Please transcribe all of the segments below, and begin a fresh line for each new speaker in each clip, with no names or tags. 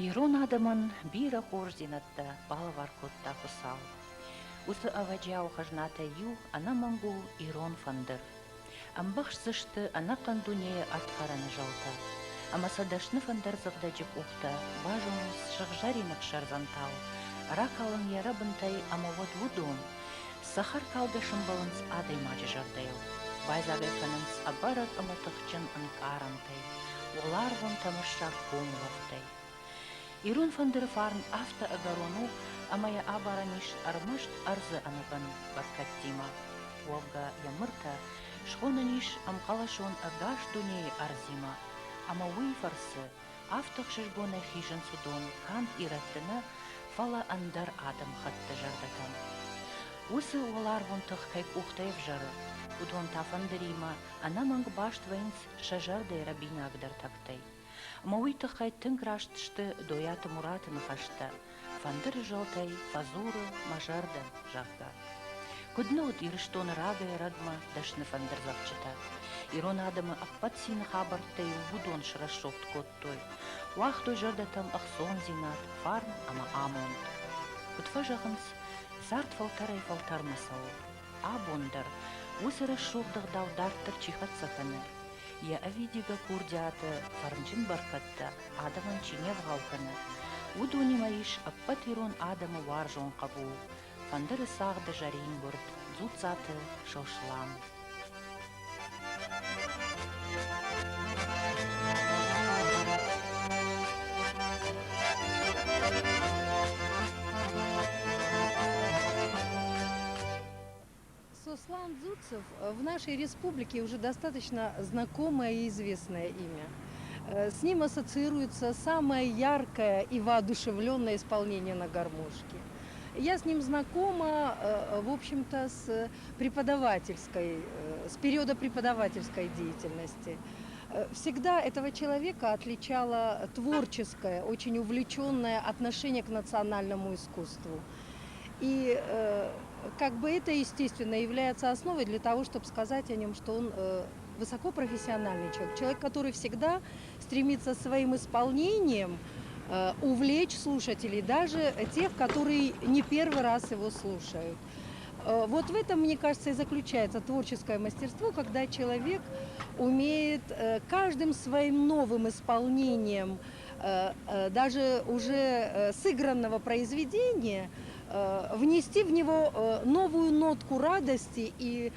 Ирон адӕмӕн бирӕ хорздзинӕдтӕ балӕвар кодта Хуыцау. Уыцы ӕвӕджиауы хӕзнатӕй иу ӕнӕмӕнг у ирон фӕндыр. Ӕмбӕхсдзысты ӕнӕхъӕн дунейы ӕрдхӕрӕны зӕлтӕ, ӕмӕ сӕ дӕсны фӕндырдзӕгъдӕджы къухтӕ базонынц сыгъзӕрин ӕхсӕрдзӕнтау ракалын йӕ рӕбынтӕй ӕмӕ уӕд уыдон цӕхӕркалгӕ сӕмбӕлынц адӕймаджы зӕрдӕйыл, байдзаг ӕй кӕнынц ӕбӕрӕг ӕмӕ тыхджын ӕнкъарӕнтӕй, уӕларвон тӕмӕссаг комулӕфтӕй. Ирон фӕндыры фарн афтӕ ӕгӕрон у, ӕмӕ йӕ абарӕн ис ӕрмӕст ӕрдзы ӕнӕбын бӕркӕдтимӕ. Уӕвгӕ йӕ мыртӕ схонӕн ис ӕмхъӕлӕсон ӕгас дунейы ӕрдзимӕ, ӕмӕ уый фӕрцы афтӕ ӕхсызгонӕй хизынц уыдон канд ирӕтты нӕ, фӕлӕ ӕндӕр адӕмыхӕтты зӕрдӕтӕм. Уыцы уӕларвон тых кӕй къухтӕй ӕвзӕры, уыдон та фӕндыримӕ ӕнӕмӕнг баст вӕййынц сӕ зӕрдӕйы рӕбинагдӕр тӕгтӕй. Ӕмӕ уый тыххӕй тынг раст сты Дойаты Мураты ныхӕстӕ, фӕндыры зӕлтӕй фӕдзуры мӕ зӕрдӕ, зӕгъгӕ. Куыд нӕ уыд Ирыстоны рагӕй-ӕрӕгмӕ дӕсны фӕндырдзӕгъдджытӕ. Ирон адӕмы ӕппӕт цины хабӕрттӕ-иу уыдон срӕсугъд кодтой, уагътой зӕрдӕтӕм ӕхцондзинад, фарн ӕмӕ амонд. Куыд фӕзӕгъынц, цард фӕлтӕрӕй-фӕлтӕрмӕ цӕуы. Абон дӕр уыцы рӕсугъд ӕгъдау дарддӕр чи хӕццӕ кӕны, йӕ ӕвидигӕ курдиаты фӕрнджын бӕркӕдтӕ адӕмӕн чи не вгъау кӕны, уыдонимӕ ис ӕппӕт ирон адӕмы уарзон хъӕбул, фӕндыры цагъды зӕрингуырд Дзуццаты Сослан.
Сослан Дзуцев в нашей республике уже достаточно знакомое и известное имя. С ним ассоциируется самое яркое и воодушевленное исполнение на гармошке. Я с ним знакома, в общем-то, с преподавательской, с периода преподавательской деятельности. Всегда этого человека отличало творческое, очень увлеченное отношение к национальному искусству. И как бы это, естественно, является основой для того, чтобы сказать о нем, что он высокопрофессиональный человек, человек, который всегда стремится своим исполнением увлечь слушателей, даже тех, которые не первый раз его слушают. Вот в этом, мне кажется, и заключается творческое мастерство, когда человек умеет каждым своим новым исполнением, даже уже сыгранного произведения, внести в него новую нотку радости и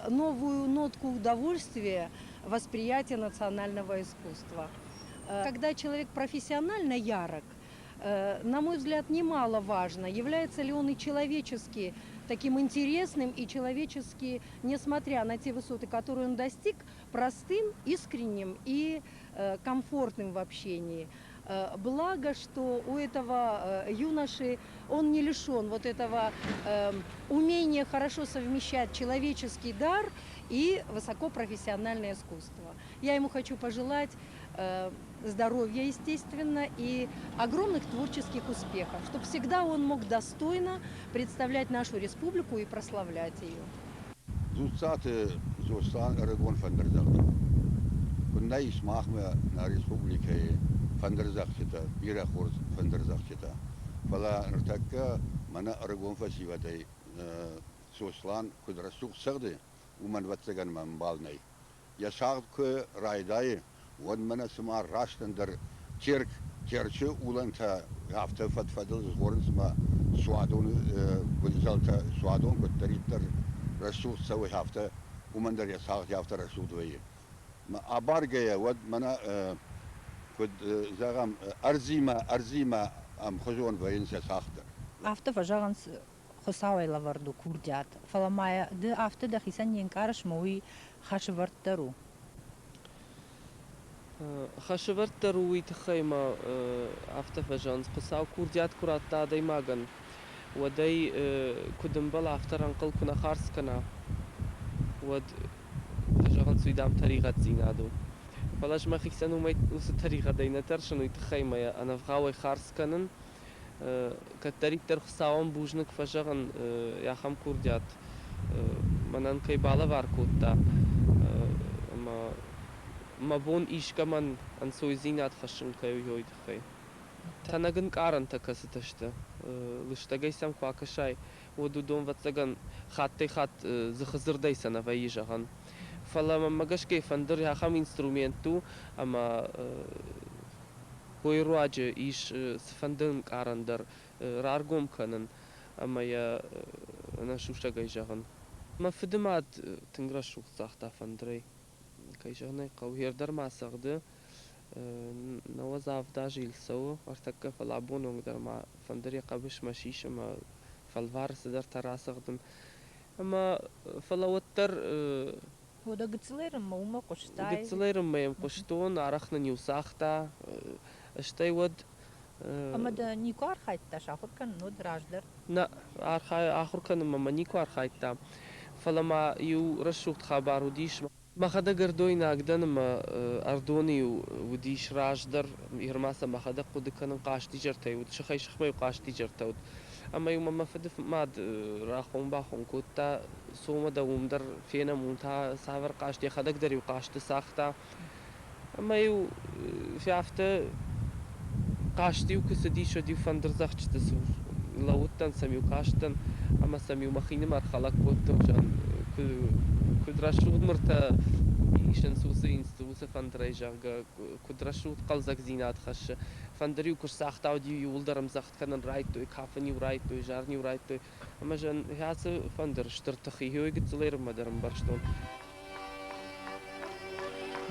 новую нотку удовольствия восприятия национального искусства. Когда человек профессионально ярок, на мой взгляд, немаловажно, является ли он и человечески таким интересным, и человечески, несмотря на те высоты, которые он достиг, простым, искренним и комфортным в общении. Благо, что у этого юноши он не лишен вот этого умения хорошо совмещать человеческий дар и высокопрофессиональное искусство. Я ему хочу пожелать здоровья, естественно, и огромных творческих успехов, чтобы всегда он мог достойно представлять нашу республику и прославлять ее.
Дзуццаты Сослан ӕрыгон фӕндырдзӕгъдӕг. Куыннӕ ис махмӕ нӕ республикӕйы фӕндырдзӕгъдджытӕ, бирӕ хорз фӕндырдзӕгъдджытӕ. Фӕлӕ ныртӕккӕ мӕнӕ ӕрыгон фӕсивӕдӕй Сослан куыд рӕсугъд цӕгъды, уымӕн, ӕвӕццӕгӕн, мӕ ӕмбал нӕй. Йӕ цагъд куы райдайы, уӕд мӕнӕ цыма растӕндӕр Терк, Терчы улӕнтӕ афтӕ фӕд-фӕдыл згъорынц мӕ суадоны гуылдзӕлтӕ, суадон куыддӕриддӕр рӕсугъд цӕуы, афтӕ уымӕн дӕр йӕ цагъд афтӕ рӕсугъд вӕййы. Абаргӕйӕ, уӕд мӕнӕ куыд зӕгъӕм, ӕрдзимӕ, ӕрдзимӕ ӕмхуызон вӕййынц йӕ цагъд дӕр.
Афтӕ фӕзӕгъынц, Хуыцауӕй лӕвӕрд у курдиат, фӕлӕ ма ды афтӕ дӕхицӕн не нкъарыс ӕмӕ уый хӕсывӕрд дӕр у.
Хӕсывӕрд дӕр у уый тыххӕй ӕмӕ афтӕ фӕзӕгъынц, Хуыцау курдиат куы радта адӕймагӕн, уӕд ӕй куыд ӕмбӕлы, афтӕ рӕнхъыл куы нӕ хардз кӕна, уӕд фӕзӕгъынц, уый, дам, тӕригъӕддзинад у. Фӕлӕ ӕз мӕхицӕн уымӕй уыцы тӕригъӕдӕй нӕ тӕрсын, уый тыххӕй мӕ ӕнӕвгъауӕй хардз кӕнын. Кӕддӕриддӕр Хуыцауӕн бузныг фӕзӕгъын, ахӕм курдиат мӕнӕн кӕй балӕвар кодта ӕмӕ мӕ бон искӕмӕн ӕнцойдзинад хӕссын кӕй у, уый тыххӕй. Тӕнӕг ӕнкъарӕнтӕ кӕцытӕ сты, лыстӕгӕй сӕм куы акӕсай, уӕд уыдон, ӕвӕццӕгӕн, хаттӕй-хатт дзыхы дзырдӕй сӕ нӕ вӕййы зӕгъӕн. Фӕлӕ мӕнмӕ гӕсгӕ фӕндыр ахӕм инструмент у, ӕмӕ уый руаджы ис цыфӕнды ӕнкъарӕн дӕр раргом кӕнын ӕмӕ йӕ ӕнӕсусӕгӕй зӕгъын. Мӕ фыдымад тынг рӕсугъд цагъта фӕндырӕй. Кӕй зӕгъын ӕй хъӕуы, йе рдӕр ма цӕгъды. 97 азы йыл цӕуы ӕртӕккӕ, фӕлӕ абоны онг дӕр ма фӕндыр йӕ хъӕбысмӕ сисы ӕмӕ фӕлвары цыдӕртӕ рацӕгъдын. Ӕмӕ фӕлӕ уӕддӕр
Уӕдӕ гыццылӕй рынмӕ уымӕ хъуыстай?
Гыццылӕй рынмӕ йӕм хъуыстон, арӕх нын-иу цагъта. Стӕй уӕд
Ӕмӕ дӕ никуы архайдта сахуыр кӕнын уӕд раздӕр?
Нӕ, ахуыр кӕнынмӕ мӕ никуы архайдта. Фӕлӕ ма иу рӕсугъд хабар уыдис. Мӕхӕдӕг ӕрдойнаг дӕн ӕмӕ Ӕрдоны-иу уыдис раздӕр, Ирмӕ сӕ мӕхӕдӕг хъуыды кӕнын хъазтизӕртӕй уыд, сыхӕй-сыхмӕ-иу хъазтизӕртӕ уыд. Ӕмӕ-иу мӕ мӕ фыды мад рахон-бахон кодта, цом дӕ уым дӕр фенӕм, уым та цавӕр хъазт, йӕхӕдӕг дӕр-иу хъазты цагъта. Ӕмӕ-иу афтӕ хъазт-иу куы цыдис, уӕд-иу фӕндырдзӕгъдджыты цур лӕууыдтӕн, сӕм-иу кастӕн ӕмӕ сӕм-иу мӕхинымӕр хӕлӕг кодтон, зӕгъын, куыд рӕсугъд мыртӕ исынц уыцы фӕндырӕй, зӕгъгӕ, куыд рӕсугъд хъӕлдзӕгдзинад хӕссы. Фӕндыр-иу куы сцагъта, уӕд-иу иууылдӕр ӕмдзӕгъд кӕнын райдыдтой, кафын-иу райдыдтой, зарын-иу райдыдтой. Ӕмӕ зӕгъын, ацы фӕндыр стыр тых и, уый гыццылӕй рынмӕ дӕр ӕмбӕрстон.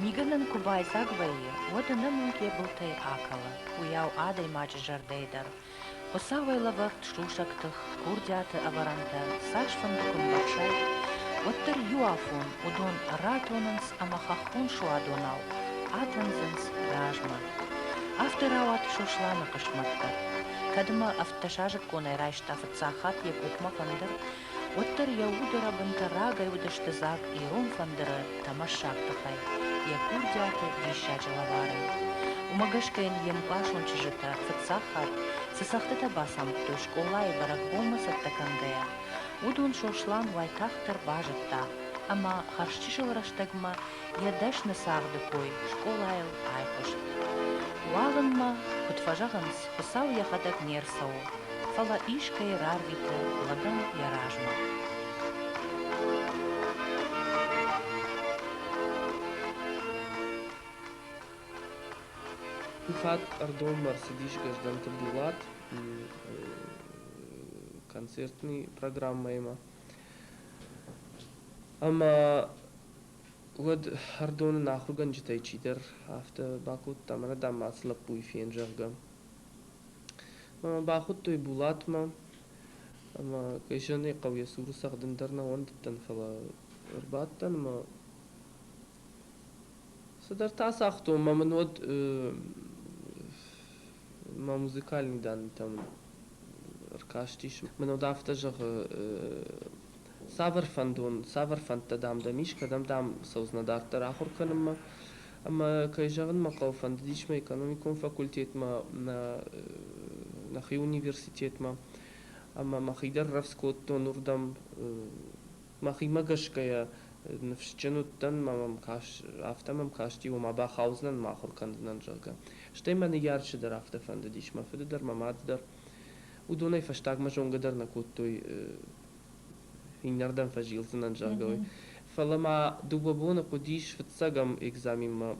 Мигӕнӕн куы байдзаг вӕййы, уӕд ӕнӕмӕнг йӕ былтӕй акӕлы, уыйау адӕймаджы зӕрдӕйы дӕр. Хуыцауӕй лӕвӕрд сусӕг тых, курдиаты ӕвӕрӕнтӕ цасфӕнды куы мбӕхсай, уӕддӕр иу афон уыдон ратонынц ӕмӕ хӕххон суадонау атындзынц размӕ. Афтӕ рауад Сосланы хъысмӕт дӕр. Кӕд ӕмӕ ӕвддӕсазыкконӕй райста фыццаг хатт йӕ къухмӕ фӕндыр, уӕддӕр йӕ уды рӕбынтӕ рагӕй уыдысты дзаг ирон фӕндыры тӕмӕссаг тыхӕй, йӕ курдиаты диссаджы лӕварӕй. Уымӕ гӕсгӕ йын йе мкъласон чызджытӕ фыццаг хатт цы цӕгъдтытӕ бацамыдтой скъолайы бӕрӕгбонмӕ цӕттӕ кӕнгӕйӕ, уыдон Сослан уайтагъддӕр базыдта ӕмӕ хӕрзчысыл рӕстӕгмӕ йӕ дӕсны цагъды кой скъолайыл айхъуыст. Уалынмӕ, куыд фӕзӕгъынц, Хуыцау йӕхӕдӕг не рцӕуы, фӕлӕ искӕй рарвиты лӕгӕн йӕ размӕ.
Иу хатт Ӕрдонмӕ ӕрцыдис Гӕздӕнты Булат концертный программӕимӕ. Ӕмӕ уӕд Ӕрдоны нӕ ахуыргӕнджытӕй чидӕр афтӕ бакодта, мӕнӕ дам ма ацы лӕппуйы фен, зӕгъгӕ. Мӕ бахуыдтой Булатмӕ ӕмӕ, кӕй зӕгъын ӕй хъӕуы, йӕ цуры цӕгъдын дӕр нӕ уӕндыдтӕн, фӕлӕ ӕрбадтӕн ӕмӕ цыдӕртӕ ацагътон ӕмӕ мын уӕд мӕ музыкальный даннытӕм ӕркастис. Мын уӕд афтӕ зӕгъы, цавӕр фӕндон, цавӕр фӕндтӕ, дам, дӕм ис, кӕдӕм, дам, цӕудзынӕ дарддӕр ахуыр кӕнынмӕ. Ӕмӕ, кӕй зӕгъын мӕ хъӕуы, фӕндыдис мӕ экономикон факультетмӕ, нӕхи университетмӕ. Ӕмӕ мӕхи дӕр рӕвдз кодтон уырдӕм. Мӕхимӕ гӕсгӕйӕ ныфсджын уыдтӕн, ӕмӕ мӕм афтӕ мӕм касти, ома бахаудзынӕн мӕ ахуыр кӕндзынӕн, зӕгъгӕ. Стӕй мӕ ныййарджыты дӕр афтӕ фӕндыдис, мӕ фыды дӕр, мӕ мады дӕр. Уыдонӕй фӕстагмӕ зонгӕ дӕр нӕ кодтой, иннӕрдӕм фӕзилдзынӕн, зӕгъгӕ. Фӕлӕ ма дыууӕ боны хъуыдис фыццӕгӕм экзаменмӕ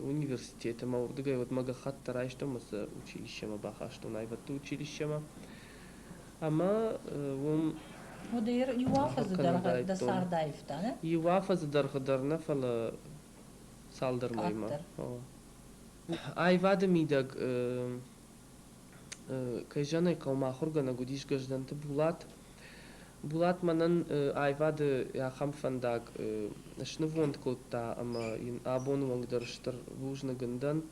университеты ӕмӕ уырдыгӕй уӕдмӕ гӕххӕтт райстон ӕмӕ сӕ училищемӕ бахастон, аивӕдты училищемӕ. Ӕмӕ уым
Уӕдӕ иу афӕдзы дӕргъы дӕ цард аивта, нӕ?
Иу афӕдзы дӕргъы дӕр нӕ, фӕлӕ цалдӕр мӕймӕ. Аивады мидӕг, кӕй зӕгъын ӕй хъӕуы, мӕ ахуыргӕнӕг уыдис Гӕздӕнты Булат. Булат мӕнӕн аивады ахӕм фӕндаг снывонд кодта ӕмӕ йын абоны онг дӕр стыр бузныг ын дӕн.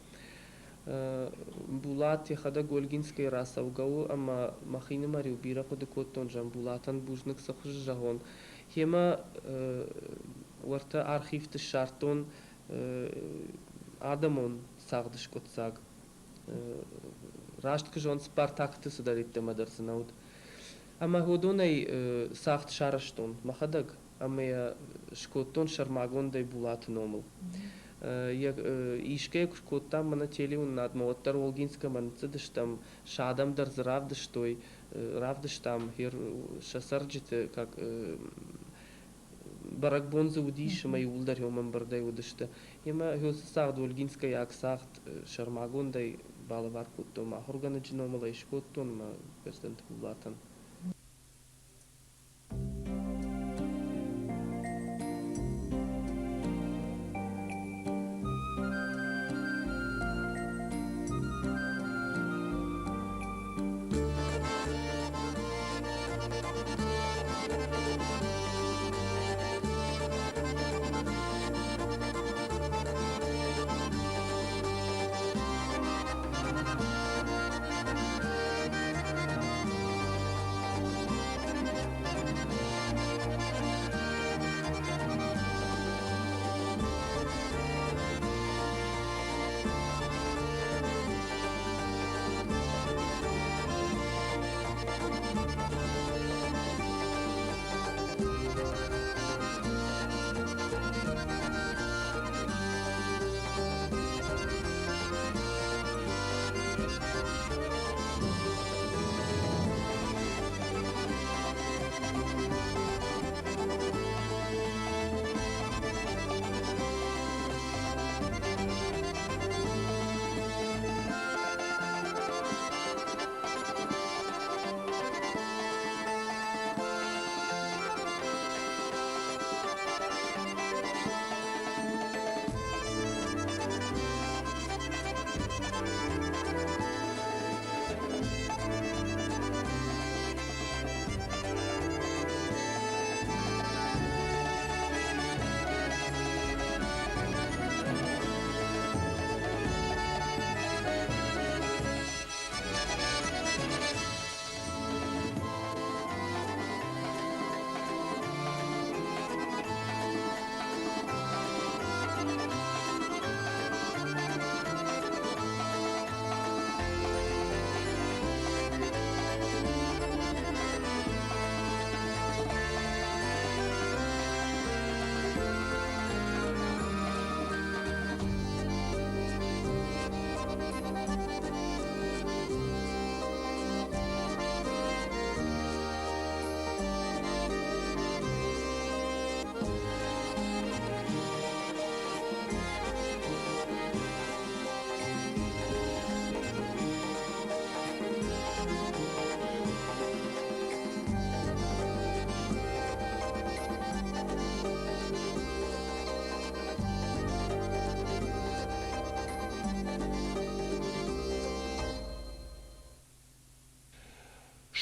Булат йӕхӕдӕг Ольгинскӕйӕ рацӕугӕ у ӕмӕ мӕхинымӕр-иу бирӕ хъуыды кодтон, зӕгъын, Булатӕн бузныг цы хуызы зӕгъон. Йемӕ уӕртӕ архивты ссардтон адӕмон цагъды скъуыддзаг. Раст куы зӕгъон, Спартакты цыдӕриддӕрмӕ дӕр дзы нӕ уыд. Ӕмӕ уыдонӕй цагъд сарӕзтон мӕхӕдӕг ӕмӕ йӕ скодтон сӕрмагондӕй Булаты номыл. Искӕй куы скодтам мӕнӕ телеуынынадмӕ, уӕддӕр Олгинскӕмӕ ныццыдыстӕм, сӕ адӕм дӕр дзы равдыстой, равдыстам сӕ цӕрджыты, как бӕрӕгбон дзы уыдис ӕмӕ иууылдӕр уым ӕмбырдӕй уыдысты. Ӕмӕ уыцы цагъд Ольгинскӕйаг цагъд сӕрмагондӕй балӕвар кодтон мӕ ахуыргӕнӕджы номыл ӕй скодтон мӕ Гӕздӕнты Булатӕн.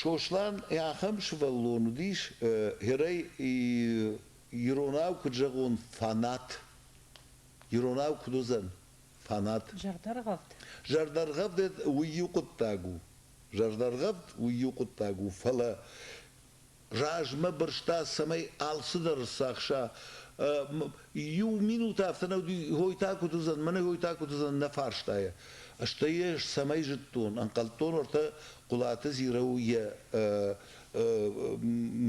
Сослан ахӕм сывӕллон уыдис, хӕрӕй иронау куыд зӕгъон, фанат. Иронау куыд уыдзӕн фанат?
Зӕрдӕргъӕвд.
Зӕрдӕргъӕвд уый иу хъуыддаг у. Зӕрдӕргъӕвд уый иу хъуыддаг у, фӕлӕ размӕ бырста, цӕмӕй алцыдӕр ӕрцахса. Иу минут афтӕ нӕ уыди, хой та куыд уыдзӕн, мӕнӕ хой та куыд уыдзӕн, нӕ фарстайӕ. Стӕй йӕ цӕмӕй зыдтон, ӕнхъӕлдтон ӕртӕ Хъуылаты Зирӕ у йӕ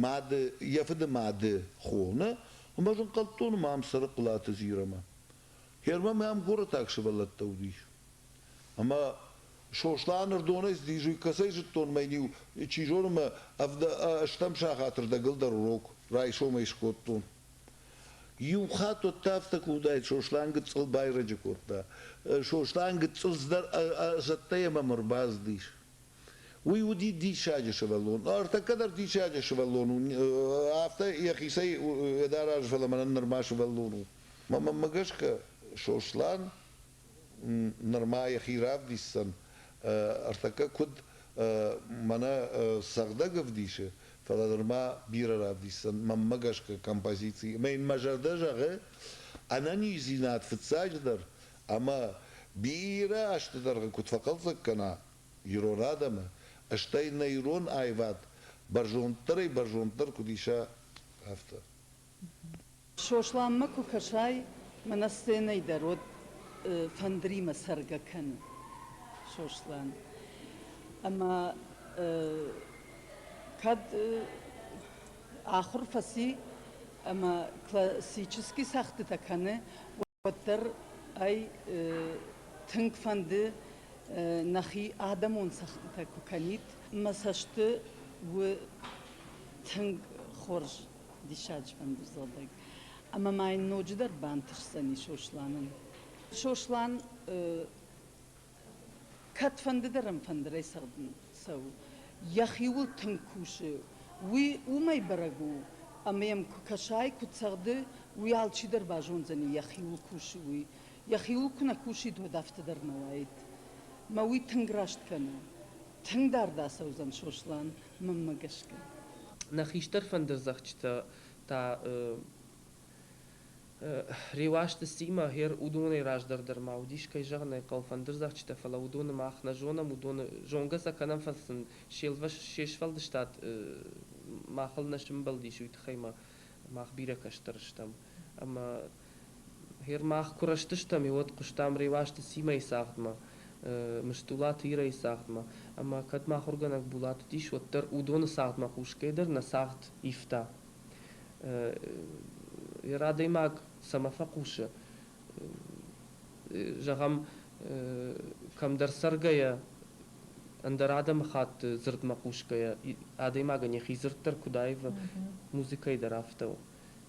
мады, йӕ фыды мады хо, нӕ? Ӕмӕ ӕз ӕнхъӕлдтон, ӕмӕ ам цӕры Хъуылаты Зирӕмӕ. Гъермӕ мӕм горӕтаг сывӕллӕттӕ уыдис. Ӕмӕ Сослан ӕрдонӕй цыдис, уый кӕцӕй зыдтон, мӕ иу, чи зоны мӕ ӕстӕм сахаты рдӕгыл дӕр урок райсомӕй скодтон. Иу хатт уӕдта афтӕ куы уыдаид, Сослан гыццыл байрӕджы кодта. Сослан гыццыл цыдӕр цӕттӕйӕ мӕм ӕрбацыдис. Уый уыди диссаджы сывӕллон. Ӕртӕккӕ дӕр диссаджы сывӕллон у. Афтӕ йӕхицӕй дӕр аз, фӕлӕ мӕнӕн нырма сывӕллон у. Мӕнмӕ гӕсгӕ, Сослан нырма йӕхи равдисдзӕн, ӕртӕккӕ куыд мӕнӕ цӕгъдӕг ӕвдисы, фӕлӕ нырма бирӕ равдисдзӕн, мӕнмӕ гӕсгӕ, композици. Ӕмӕ йын мӕ зӕрдӕ зӕгъы, ӕнӕниздзинад фыццаджыдӕр ӕмӕ бирӕ азты дӕргъы куыд фӕхъӕлдзӕг кӕна ирон адӕмы, стӕй нӕ ирон аивад бӕрзонддӕрӕй-бӕрзонддӕр куыд иса, афтӕ.
Сосланмӕ куы кӕсай, мӕнӕ сценӕйы дӕр уӕд фӕндыримӕ цӕргӕ кӕны Сослан. Ӕмӕ кӕд ахуыр фӕци ӕмӕ классический цӕгъдтытӕ кӕны, уӕддӕр ӕй тынг фӕнды нӕхи адӕмон цӕгъдтытӕ куы кӕнид. Мӕ цӕсты у тынг хорз диссаджы фӕндырдзӕгъдӕг. Ӕмӕ ма йын ноджыдӕр бантысдзӕни Сосланӕн. Сослан кӕдфӕндыдӕр ӕм фӕндырӕй цӕгъдын цӕуы. Йӕхиуыл тынг кусы. Уый уымӕй бӕрӕг у, ӕмӕ йӕм куы кӕсай, куыд цӕгъды, уый алчидӕр базондзӕни, йӕхиуыл кусы, уый. Йӕхиуыл куы нӕ кусид, уӕд афтӕ дӕр нӕ уаид. Мӕ уый тынг раст кӕны. Тынг дард ацӕудзӕн Сослан, мӕнмӕ гӕсгӕ.
Нӕ хистӕр фӕндырдзӕгъдджытӕ та Реуазты Симӕ гъер уыдонӕй раздӕр дӕр ма уыдис, кӕй зӕгъын ӕй хъӕуы, фӕндырдзӕгъдджытӕ, фӕлӕ уыдоны мах нӕ зонӕм, уыдоны зонгӕ сӕ кӕнӕм, фӕлӕ сын се сфӕлдыстад махыл нӕ сымбӕлдис, уый тыххӕй ма мах бирӕ кӕстӕр стӕм. Ӕмӕ гъер мах куы рӕзтыстӕм, уӕд хъуыстам Реуазты Симӕйы цагъдмӕ, Мыстулаты Ирӕйы цагъдмӕ. Ӕмӕ кӕд мӕ ахуыргӕнӕг Булат уыдис, уӕддӕр уыдоны цагъдмӕ хъусгӕйӕ дӕр нӕ цагъд ивта. Йӕ адӕймаг цӕмӕ фӕхъусы, зӕгъӕм, кӕмдӕр цӕргӕйӕ, ӕндӕр адӕмыхатты дзырдмӕ хъусгӕйӕ, адӕймагӕн йӕхи дзырд дӕр куыд аивы, музыкӕйы дӕр афтӕ у.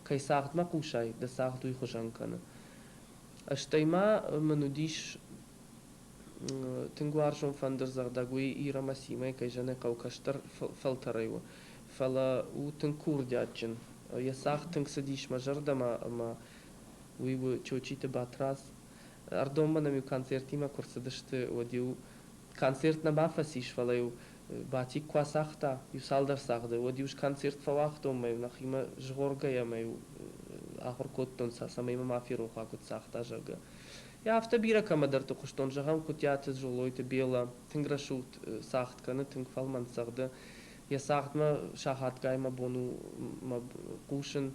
Кӕй цагъдмӕ хъусай, дӕ цагъд уый хуызӕн кӕны. Стӕй ма мын уыдис тынг уарзон фӕндырдзӕгъдӕг, уый Ир ӕмӕ Симӕйы, кӕй зӕгъын ӕй хъӕуы, кӕстӕр фӕлтӕрӕй у. Фӕлӕ у тынг курдиатджын. Йӕ цагъд тынг цыдис мӕ зӕрдӕмӕ ӕмӕ уый у Чочиты Батрадз. Ӕрдонмӕ нӕм-иу концертимӕ куы рцыдысты, уӕд-иу концерт нӕ бафӕцис, фӕлӕ-иу Батик куы ацагъта иу цалдӕр цагъды, уӕд-иу ӕз концерт фӕуагътон мӕ-иу нӕхимӕ згъоргӕйӕ мӕ-иу ахуыр кодтон сӕ, цӕмӕй мӕ ма ферох уа, куыд цагъта, зӕгъгӕ. Йӕ афтӕ бирӕ кӕмӕдӕрты хъуыстон, зӕгъӕм, Куытиаты Золойты Бела тынг рӕсугъд цагъд кӕны, тынг фӕлмӕн цӕгъды. Йӕ цагъдмӕ сахатгай мӕ бон у мӕ хъусын.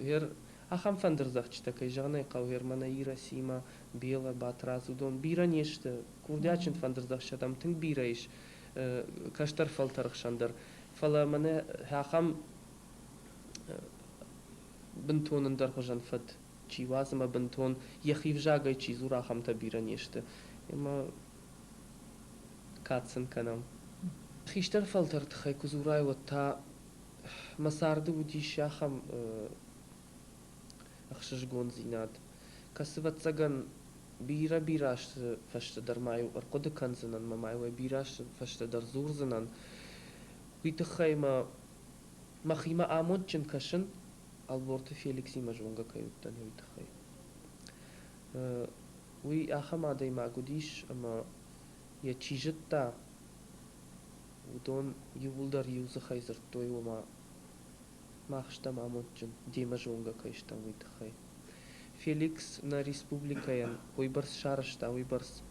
Гъер ахӕм фӕндырдзӕгъдджытӕ, кӕй зӕгъын ӕй хъӕуы, гъер мӕнӕ Ира, Сима, Бела, Батрадз, уыдон бирӕ не сты. Курдиатджын фӕндырдзӕгъдджытӕм тынг бирӕ ис кӕстӕр фӕлтӕры хсӕн дӕр. Фӕлӕ мӕнӕ ахӕм бынтон ӕндӕрхуызӕн фӕд чи уадзы ӕмӕ бынтон йӕхи взагӕй чи дзуры, ахӕмтӕ бирӕ не сты. Ӕмӕ кад сын кӕнӕм. Хистӕр фӕлтӕры тыххӕй куы дзурай, уӕд та мӕ царды уыдис ахӕм ӕхсызгондзинад, кӕцы, ӕвӕццӕгӕн, бирӕ-бирӕ азты фӕстӕ дӕр ма-иу ӕрхъуыды кӕндзынӕн ӕмӕ ма-иу ӕй бирӕ азты фӕстӕ дӕр дзурдзынӕн. Уый тыххӕй мӕ мӕхимӕ амондджын кӕсын, Ӕлборты Феликсимӕ зонгӕ кӕй уыдтӕн, уый тыххӕй. Уый ахӕм адӕймаг уыдис, ӕмӕ йӕ чи зыдта, уыдон иууылдӕр иу дзыхӕй дзырдтой, ома мах стӕм амондджын, демӕ зонгӕ кӕй стӕм, уый тыххӕй. Феликс нӕ республикӕйӕн уыйбӕрц сарӕзта, уыйбӕрц,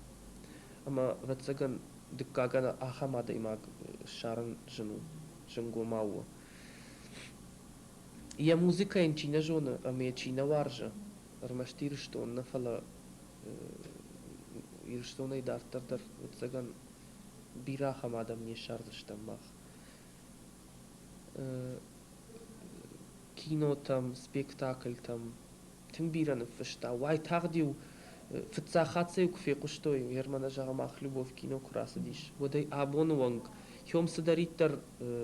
ӕмӕ, ӕвӕццӕгӕн, дыккагӕн ахӕм адӕймаг ссарын зын у, зынгомау у. Йӕ музыкӕ йын чи нӕ зоны ӕмӕ йӕ чи нӕ уарзы, ӕрмӕст Ирыстон нӕ, фӕлӕ Ирыстонӕй дарддӕр дӕр, ӕвӕццӕгӕн, бирӕ ахӕм адӕм не ссардзыстӕм мах. Кинотӕм, спектакльтӕм тынг бирӕ ныффыста. Уайтагъд-иу фыццаг хатт сӕ-иу куы фехъуыстой, Германы, зӕгъӕм, Ах, любовь кино куы рацыдис, уӕд ӕй абоны онг хьом цыдӕриддӕр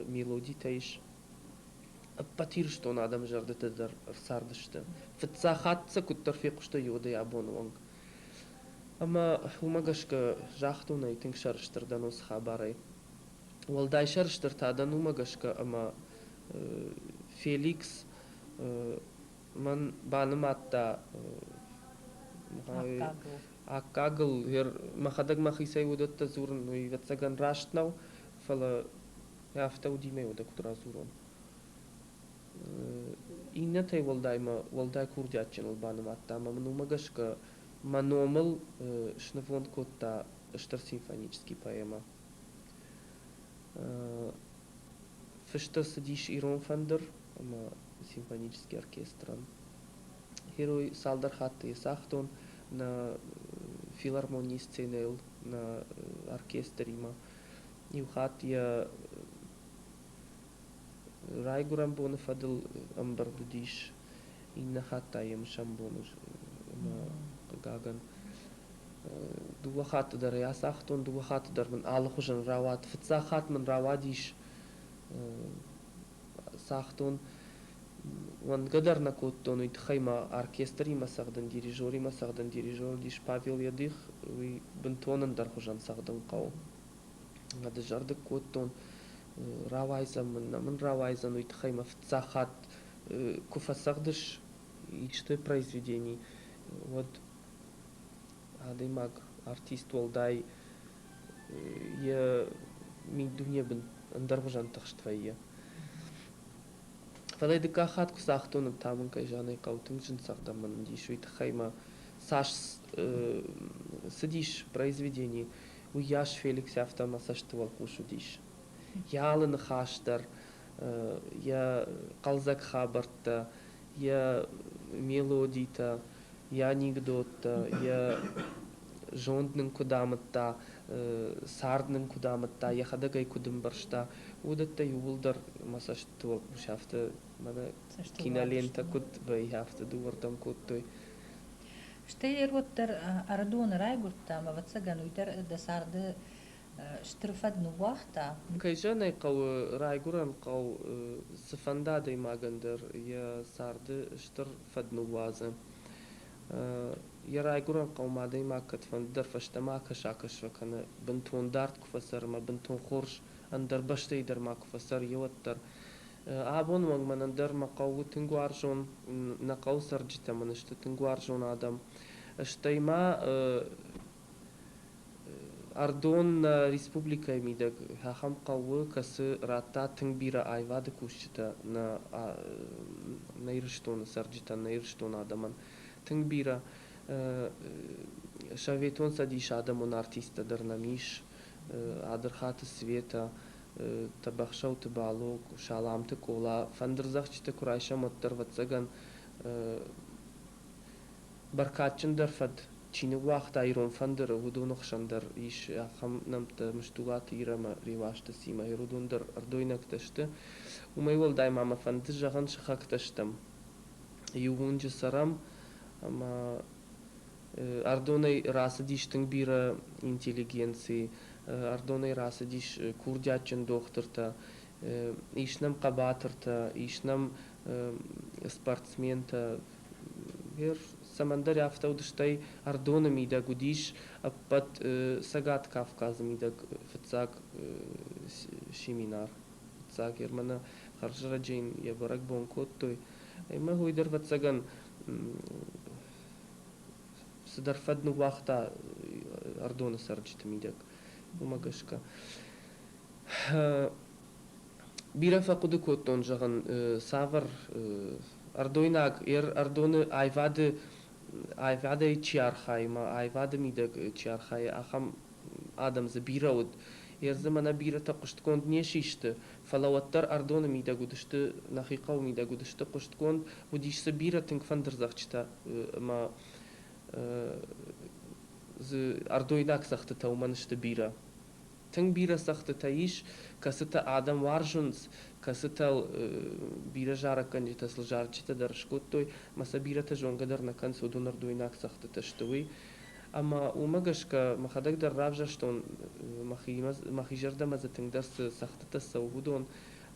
мелодитӕ ис, ӕппӕт Ирыстоны адӕмы зӕрдӕтӕ дӕр ӕрцардысты. Фыццаг хатт сӕ куыддӕр фехъуыстой, уӕдӕй абоны онг. Ӕмӕ уымӕ гӕсгӕ загътон ӕй, тынг сӕрыстыр дӕн уыцы хабарӕй. Уӕлдай сӕрыстыр та дӕн уымӕ гӕсгӕ, ӕмӕ Феликс мӕн банымадта аккагыл. Мӕхӕдӕг мӕхицӕй уыдӕттӕ дзурын, уый, ӕвӕццӕгӕн, раст нӕу, фӕлӕ афтӕ уыди мӕ уӕдӕ куыд радзурон. Иннӕтӕй уӕлдай мӕ уӕлдай курдиатджыныл банымадта ӕмӕ мын уымӕ гӕсгӕ мӕ номыл снывонд кодта стыр симфонический поэмӕ. Фыст ӕрцыдис ирон фӕндыр ӕмӕ симфонический оркестрӕн. Герой цалдӕр хатты йӕ цагътон нӕ филармонийы сценӕйыл, нӕ оркестримӕ. Иу хатт йӕ райгуырӕн боны фӕдыл ӕмбырд уыдис, иннӕ хатт та йе мысӕн бон ӕмӕ хъыгагӕн. Дыууӕ хатты дӕр ӕй ацагътон, дыууӕ хатты дӕр мын алыхуызӕн рауад. Фыццаг хатт мын рауадис, цагътон, уӕнгӕ дӕр нӕ кодтон, уый тыххӕй ма оркестримӕ цӕгъдын, дирижеримӕ цӕгъдын. Дирижер уыдис Павел Едых, уый бынтон ӕндӕрхуызӕн цӕгъдын хъӕуы. Дызӕрдыг кодтон, рауайдзӕн мын, нӕ мын рауайдзӕн, уый тыххӕй мӕ фыццаг хатт куы фӕцӕгъдыс исты произведени, уӕд адӕймаг, артист уӕлдай йӕ миддуне ӕндӕргъуызӕн тыхст вӕййы. Фӕлӕ дыккаг хатт куы цагътон, та мын кӕй зӕгъын ӕй хъӕуы, тынг зын цӕгъдӕн мын уыдис, уый тыххӕй мӕ цас цыдис произведени, уыйас Феликс афтӕ мӕ цӕсты уӕлхъус уыдис. Йӕ алы ныхас дӕр, йӕ хъӕлдзӕг хабӕрттӕ, йӕ мелодитӕ, йӕ анекдоттӕ, йӕ зонд нын куыд амыдта, цард нын куыд амыдта, йӕхӕдӕг ӕй куыд ӕмбӕрста, уыдӕттӕ иууылдӕр мӕ цӕстыты уӕлхъус афтӕ мӕнӕ кинолентӕ куыд вӕййы, афтӕ дыууӕрдӕм кодтой.
Стӕй ӕрваддӕр Ӕрыдоны райгуырдтӕ ӕмӕ, ӕвӕццӕгӕн, уый дӕр дӕ царды стыр фӕд ныууагъта.
Кӕй зӕгъын ӕй хъӕуы, райгуырӕн хъӕу цыфӕнды адӕймагӕн дӕр йӕ царды стыр фӕд ныууадзы. Йӕ райгуырӕн хъӕумӕ адӕймаг кӕдфӕнды дӕр фӕстӕмӕ акӕс-акӕс фӕкӕны, бынтон дард куы фӕцӕры ӕмӕ бынтон хорз ӕндӕр бӕстӕйы дӕр ма куы фӕцӕры, еуӕддӕр. Абоны онг мӕнӕн дӕр мӕ хъӕу у тынг уарзон, нӕ хъӕуы цӕрджытӕ мын сты тынг уарзон адӕм. Стӕй ма Ӕрдон нӕ республикӕйы мидӕг ахӕм хъӕу у, кӕцы радта тынг бирӕ аивады кусджытӕ нӕ Ирыстоны цӕрджытӕн, нӕ Ирыстоны адӕмӕн. Тынг бирӕ. Советон Цӕдисы адӕмон артисттӕ дӕр нӕм ис. Адырхаты Светӕ, Тӕбӕхсӕуты Бало, Саламты Къола. Фӕндырдзӕгъдджытӕ куы райсӕм, уӕддӕр, ӕвӕццӕгӕн, бӕркадджындӕр фӕд чи ныууагъта ирон фӕндыры, уыдоны хсӕн дӕр ис ахӕм нӕмттӕ Мыстулаты Ир ӕмӕ Реуазты Симӕ. Уыдон дӕр ӕрдойнӕгтӕ сты. Уымӕй уӕлдай ма мӕ фӕнды зӕгъын, сыхӕгтӕ стӕм. Иу уынджы цӕрӕм ӕмӕ Ӕрдонӕй рацыдис тынг бирӕ интеллигенци, Ӕрдонӕй рацыдис курдиатджын дохтыртӕ, ис нӕм хъӕбатыртӕ, ис нӕм спортсментӕ. Гъер цӕмӕндӕр афтӕ уыд, стӕй Ӕрдоны мидӕг уыдис ӕппӕт Цӕгат Кавказы мидӕг фыццаг семинар. Фыццаг Ерманы хӕрзӕрӕджы йын йӕ бӕрӕгбон кодтой. Ӕмӕ уый дӕр, ӕвӕццӕгӕн, цыдӕр фӕд ныууагъта Ӕрдоны цӕрджыты мидӕг. Уымӕ гӕсгӕ. Бирӕ фӕхъуыды кодтон, зӕгъын, цавӕр ӕрдойнаг Ӕрдоны аивады аивадӕй чи архайы ӕмӕ аивады мидӕг чи архайы, ахӕм адӕм дзы бирӕ уыд. Йе дзы мӕнӕ бирӕтӕ хъуыстгонд не систы, фӕлӕ уӕддӕр Ӕрдоны мидӕг уыдысты, нӕхи хъӕуы мидӕг уыдысты хъуыстгонд, уыдис дзы бирӕ тынг фӕндырдзӕгъдджытӕ ӕмӕ дзы ӕрдойнаг цӕгъдтытӕ уымӕн сты бирӕ. Тынг бирӕ цӕгъдтытӕ ис, кӕцытӕ адӕм уарзынц, кӕцытӕ бирӕ зарӕггӕнджытӕ сыл зарджытӕ дӕр скодтой, ӕмӕ сӕ бирӕтӕ зонгӕ дӕр нӕ кӕнынц, уыдон ӕрдойнаг цӕгъдтытӕ сты, уый. Ӕмӕ уымӕ гӕсгӕ мӕхӕдӕг дӕр равзӕрстон, мӕхи зӕрдӕмӕ дзы тынгдӕр цы цӕгъдтытӕ цӕуы, уыдон.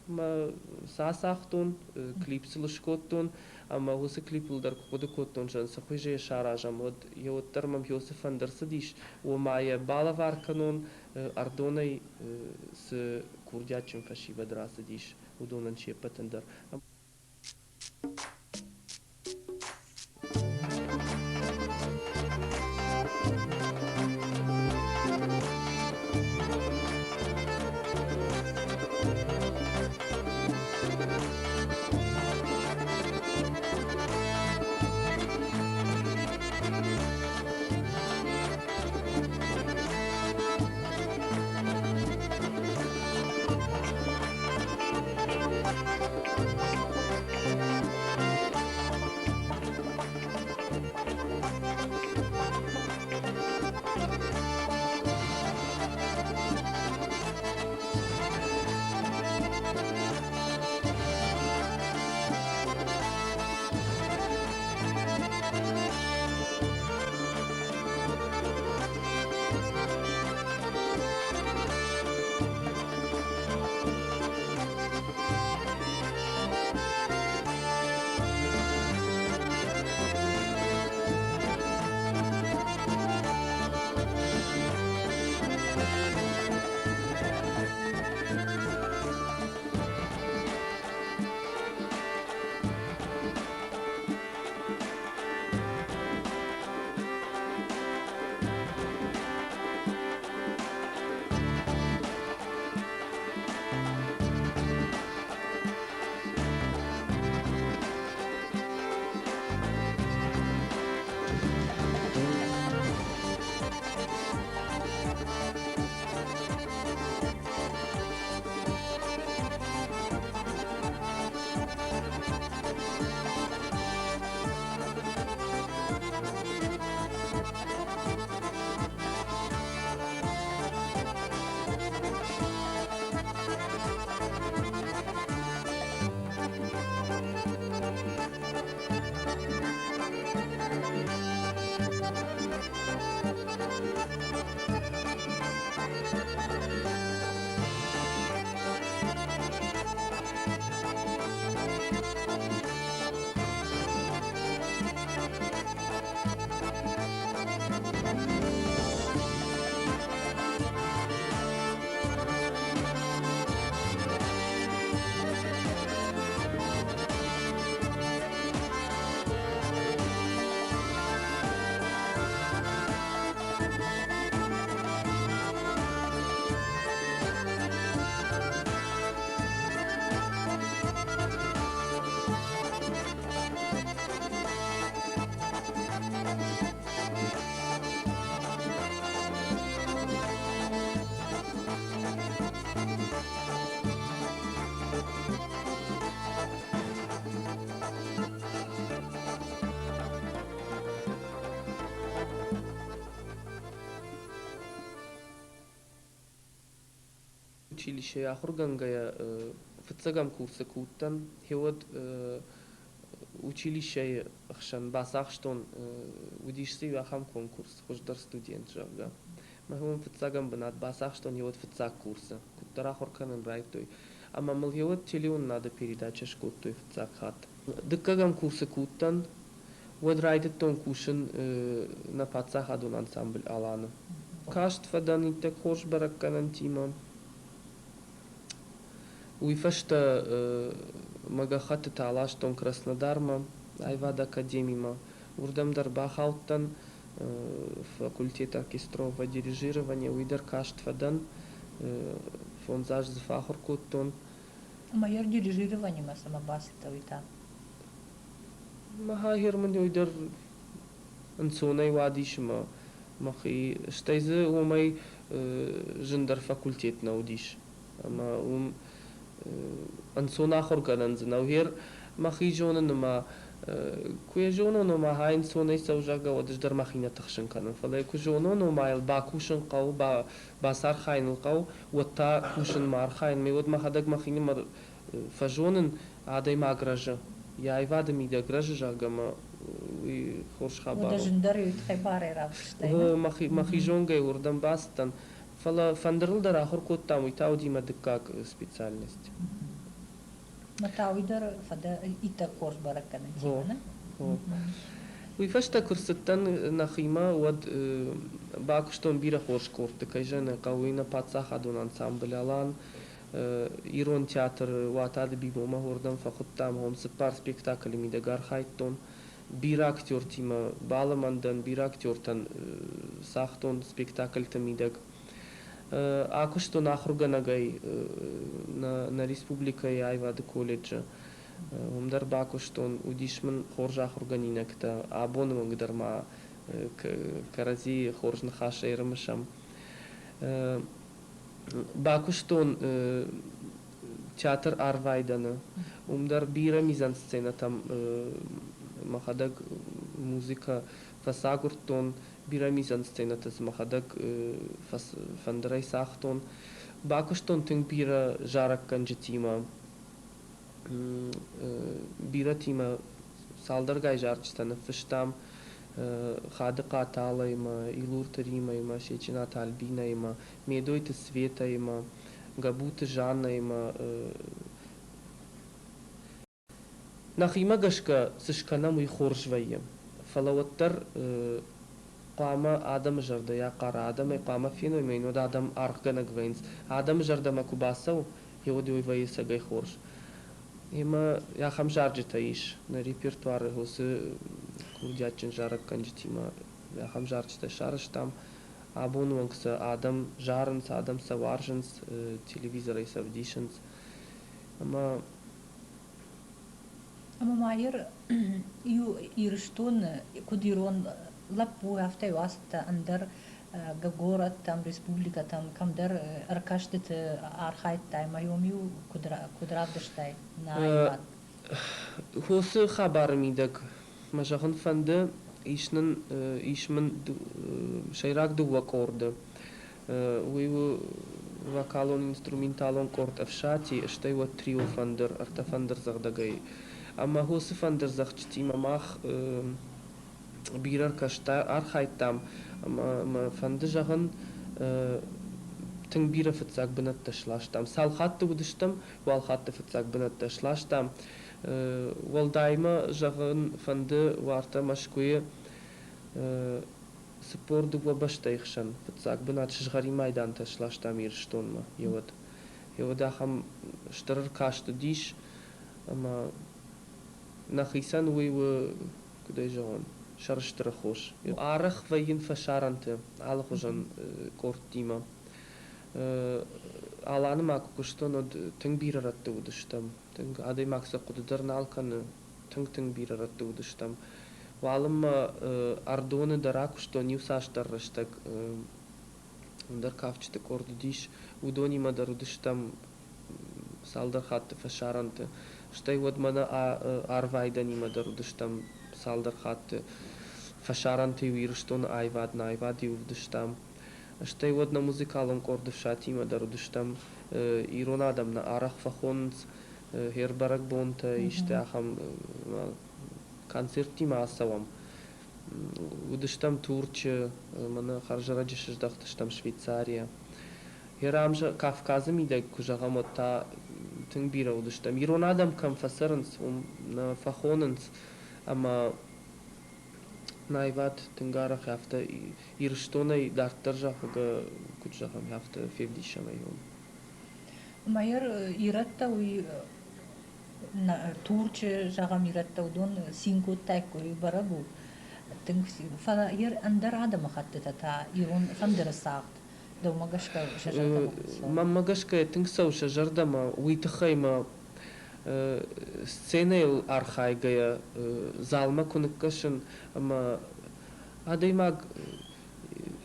Ӕмӕ сӕ ацагътон, клип сыл скодтон, ӕмӕ уыцы клипыл дӕр куы хъуыды кодтон, зӕгъын, цы хуызы йӕ саразӕм, уӕд йӕ уӕддӕр мӕм цы фӕнд ӕрцыдис, уымӕ йӕ балӕвар кӕнон, Ӕрдонӕй цы курдиатджын фӕсивӕд рацыдис, уыдонӕн се ппӕтӕн дӕр. Училищейы ахуыргӕнгӕйӕ фыццӕгӕм курсы куы уыдтӕн, уӕд училищейы хсӕн бацахстон, уыдис дзы иу ахӕм конкурс, хуыздӕр студент, зӕгъгӕ. Мӕ уым фыццагӕм бынат бацахстон еуӕд фыццаг курсы, куыддӕр ахуыр кӕнын райдыдтой. Ӕмӕ мыл еуӕд телеуынынады передачӕ скодтой фыццаг хатт. Дыккӕгӕм курсы куы уыдтӕн, уӕд райдыдтон кусын нӕ паддзахадон ансамбль «Алан-ы». Каст фӕдӕн иттӕг хорз бӕрӕггӕнӕнтимӕ. Уый фӕстӕ мӕ гӕххӕттытӕ аластон Краснодармӕ, аивады академимӕ. Уырдӕм дӕр бахаудтӕн факультет оркестрового дирижирования, уый дӕр каст фӕдӕн. Фондз азы дзы фӕахуыр кодтон.
Ӕмӕ йӕ дирижированиемӕ цӕмӕ бацыдтӕ уый та?
Мӕ Герман уый дӕр ӕнцонӕй уадис ӕмӕ мӕхи, стӕй дзы уымӕй зындӕр факультет нӕ уыдис. Ӕмӕ уым ӕнцон ахуыргӕнӕн дзы нӕу. Гъер мӕхи зонын ӕмӕ куы йӕ зонон, ома хай ӕнцонӕй цӕуы, зӕгъгӕ, уӕд ӕз дӕр мӕхи нӕ тыхсын кӕнын. Фӕлӕ куы зонон, ома йыл бакусын хъӕуы, бацархайын ыл хъӕуы, уӕд та кусынмӕ архайын. Ме уӕд мӕхӕдӕг мӕхинымӕр фӕзонын, адӕймаг рӕзы, йӕ аивады мидӕг рӕзы, зӕгъгӕ, мӕ уый хорз хабар у.
Уӕдӕ зындӕр уый тыххӕй барӕй равдыстай.
Гъо, мӕхи зонгӕй уырдӕм бацыдтӕн. Фӕлӕ фӕндырыл дӕр ахуыр кодтам, уый та уыди мӕ дыккаг специальность.
Мӕ та уый дӕр фӕдӕ иттӕг хорз бӕрӕггӕнӕнтимӕ, нӕ?
Уый фӕстӕ куы рцыдтӕн нӕхимӕ, уӕд бакуыстон бирӕ хорз къордты, кӕй зӕгъын хъӕуы, нӕ паддзахадон ансамбль «Алан», Ирон театры Уататы Бибомӕ уырдӕм фӕхуыдтам, уым цыппар спектаклы мидӕг архайдтон. Бирӕ актертимӕ балымӕн дӕн, бирӕ актертӕн цагътон спектакльты мидӕг. Акуыстон ахуыргӕнӕгӕй нӕ республикӕйы аивады колледжы. Уым дӕр бакуыстон, уыдис мын хорз ахуыргӕнинӕгтӕ. Абоны онг дӕр ма кӕрӕдзийы хорз ныхасӕй ӕрымысӕм. Бакуыстон театр Арвайдӕны. Уым дӕр бирӕ мизансценӕтӕм мӕхӕдӕг музыкӕ фӕцагуырдтон, бирӕ мизансценӕтӕ дзы мӕхӕдӕг фӕндырӕй цагътон. Бакуыстон тынг бирӕ зарӕггӕнджытимӕ, бирӕтимӕ цалдӕргай зарджытӕ ныффыстам Хадыхъаты Аллӕимӕ, Илурты Римӕимӕ, Сечъынаты Альбинӕимӕ, Медойты Светӕимӕ, Гӕбуты Жаннӕимӕ. Нӕхимӕ гӕсгӕ цы скӕнӕм, уый хорз вӕййы. Фӕлӕ уӕддӕр хъуамӕ адӕмы зӕрдӕйӕ хъара, адӕмӕй хъуамӕ феной ӕмӕ йын уӕд адӕм аргъгӕнӕг вӕййынц. Адӕмы зӕрдӕмӕ куы бацӕуы, уӕд уый вӕййы цӕгӕй хорз. Ӕмӕ ахӕм зарджытӕ ис нӕ репертуары, уыцы курдиатджын зарӕггӕнджытимӕ ахӕм зарджытӕ сарӕзтам. Абоны онг сӕ адӕм зарынц, адӕм сӕ уарзынц, телевизорӕй сӕ ӕвдисынц. Ӕмӕ
Ӕмӕ ма иу Ирыстоны, куыд ирон лӕппу, афтӕ ацыдтӕ ӕндӕр горӕттӕм, республикӕтӕм, кӕмдӕр ӕркастыты архайдтай ӕмӕ иу куыд равдыстай нӕ аивад?
Хосы хабары мидӕг мӕ зӕгъын фӕнды, ис нын ис мын сӕйраг дыууӕ къорды. Уый у вокалон-инструменталон къорд Ӕфсати, стӕй уӕд трио фӕндыр, ӕртӕ фӕндырдзӕгъдӕгӕй. Ӕмӕ уыцы фӕндырдзӕгъдджытимӕ мах бирӕ ӕркаст архайдтам ӕмӕ мӕ фӕнды зӕгъын, тынг бирӕ фыццаг бынӕттӕ сластам. Цал хатты уыдыстӕм, уал хатты фыццаг бынӕттӕ сластам. Уӕлдай мӕ зӕгъын фӕнды уартӕ Мӕскуыйы 42 бӕстӕйы хсӕн фыццаг бынат сызгъӕрин майдантӕ сластам Ирыстонмӕ еуӕд. Еуӕд ахӕм стыр ӕркаст уыдис, ӕмӕ нӕхицӕн уый у, куыд ӕй зӕгъон, сӕрыстыры хос. Арӕх вӕййын фӕсарӕнты алыхуызон къордтимӕ. Аланы ма куы куыстон, уӕд тынг бирӕ рӕтты уыдыстӕм. Тынг адӕймаг сӕ хъуыды дӕр нал кӕны. Тынг-тынг бирӕ рӕтты уыдыстӕм. Уалынмӕ Ӕрдоны дӕр акуыстон иуцасдӕр рӕстӕг. Ӕндӕр кафджыты къорд уыдис. Уыдонимӕ дӕр уыдыстӕм цалдӕр хатты фӕсарӕнты. Стӕй уӕд мӕнӕ Арвайдӕнимӕ дӕр уыдыстӕм цалдӕр хатты. Фӕсарӕнты-иу Ирыстоны аивад нӕ аивад-иу уыдыстӕм. Стӕй уӕд нӕ музыкалон къорды Фсатимӕ дӕр уыдыстӕм. Ирон адӕм нӕ арӕх фӕхонынц хер бӕрӕгбонтӕ, исты ахӕм концерттимӕ ацӕуӕм. Уыдыстӕм Турчы, мӕнӕ хӕрзӕрӕджы сыздӕхтыстӕм Швейцарийӕ. Херам Кавказы мидӕг куы зӕгъӕм, уӕд та тынг бирӕ уыдыстӕм. Ирон адӕм кӕм фӕцӕрынц, уым нӕ фӕхонынц ӕмӕ аивад тынг арӕх афтӕ Ирыстонӕй дарддӕр зӕгъгӕ, куыд зӕгъӕм, афтӕ февдисӕм ӕй уым.
Майор ирӕттӕ уый Турчы, зӕгъӕм, ирӕттӕ уыдон цин кодтаиккой, уый бӕрӕг у. Тынг фӕлӕ ӕндӕр адӕмыхӕттытӕ та ирон фӕндыры цагъд дӕумӕ гӕсгӕ сӕ зӕрдӕмӕ куыд цӕуы?
Мӕнмӕ гӕсгӕ тынг цӕуы сӕ зӕрдӕмӕ. Уый тыххӕй мӕ сценӕйыл архайгӕйӕ залмӕ куы ныккӕсын ӕмӕ адӕймаг